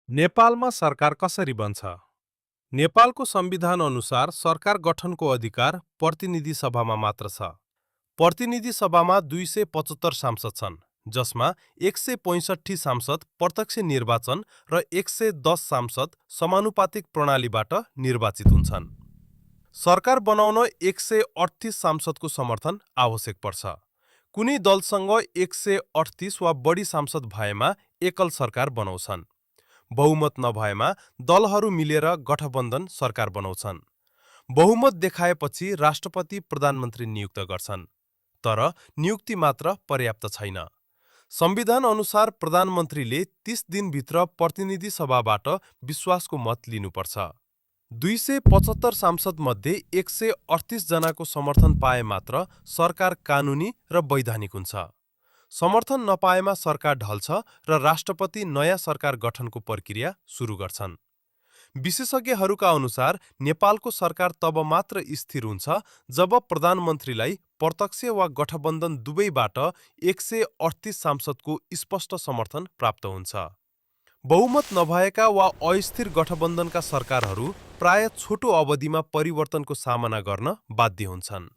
नेपालमा सरकार कसरी बन्छ? नेपालको संविधान अनुसार सरकार गठनको अधिकार प्रतिनिधि सभामा मात्र छ। प्रतिनिधि सभामा 275 सांसद छन्, जसमा 165 सांसद प्रत्यक्ष निर्वाचन र 110 सांसद समानुपातिक प्रणालीबाट निर्वाचित हुन्छन्। सरकार बनाउन 138 सांसदको समर्थन आवश्यक पर्छ। कुनै दलसँग 138 वा बढी सांसद भएमा एकल सरकार बनाउँछन्। बहुमत नभएमा दलहरू मिलेर गठबन्धन सरकार बनाउँछन्। बहुमत देखाएपछि राष्ट्रपति प्रधानमन्त्री नियुक्त गर्छन्, तर नियुक्ति मात्र पर्याप्त छैन। संविधान अनुसार प्रधानमन्त्रीले 30 दिनभित्र प्रतिनिधि सभाबाट विश्वासको मत लिनुपर्छ। 275 सांसद मध्ये 138 जनाको समर्थन पाए मात्र सरकार कानुनी र वैधानिक हुन्छ। समर्थन नपाएमा सरकार ढल्छ र राष्ट्रपति नयाँ सरकार गठनको प्रक्रिया सुरु गर्छन्। विशेषज्ञहरूका अनुसार नेपालको सरकार तब मात्र स्थिर हुन्छ जब प्रधानमन्त्रीलाई प्रत्यक्ष वा गठबन्धन दुवैबाट 138 सांसदको स्पष्ट समर्थन प्राप्त हुन्छ। बहुमत नभएका वा अस्थिर गठबन्धनका सरकारहरू प्राय छोटो अवधिमा परिवर्तनको सामना गर्न बाध्य हुन्छन्।